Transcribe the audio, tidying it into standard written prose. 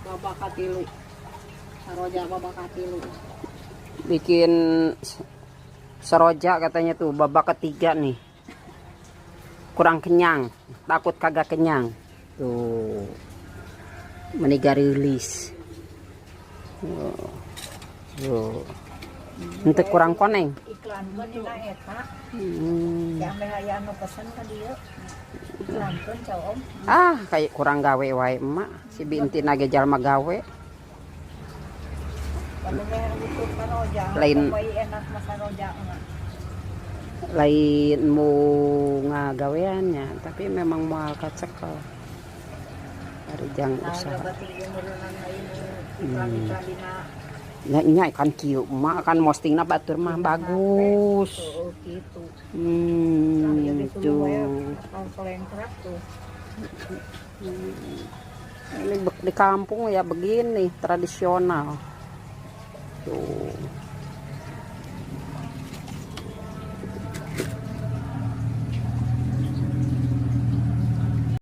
Babak katilu. Saroja babak katilu. Bikin seroja katanya tuh babak ketiga nih. Kurang kenyang, takut kagak kenyang. Tuh. Meni garilis. Tuh. Tuh. Henteu kurang koneng. Iklankeun dina eta. Yang meh aya anu pesen ka dieu. Iklankeun, Ceu Om. Ah, kayak kurang gawe wae emak. Si Binti nage jalma gawe. Kalau meh butuh saroja, bae enak mah saroja mah. Lain mau ngagaweannya, tapi memang moal kacekel. Ari jang Nah, usaha. Berarti ieu meureunnan lain iklan-iklan dina. Nya nya kan kieu emak kan postingna batur mah bagus. Oh, gitu. Nah, ieu Tuh. Kelengkrak tuh. Ini di kampung ya begini, tradisional. Tuh.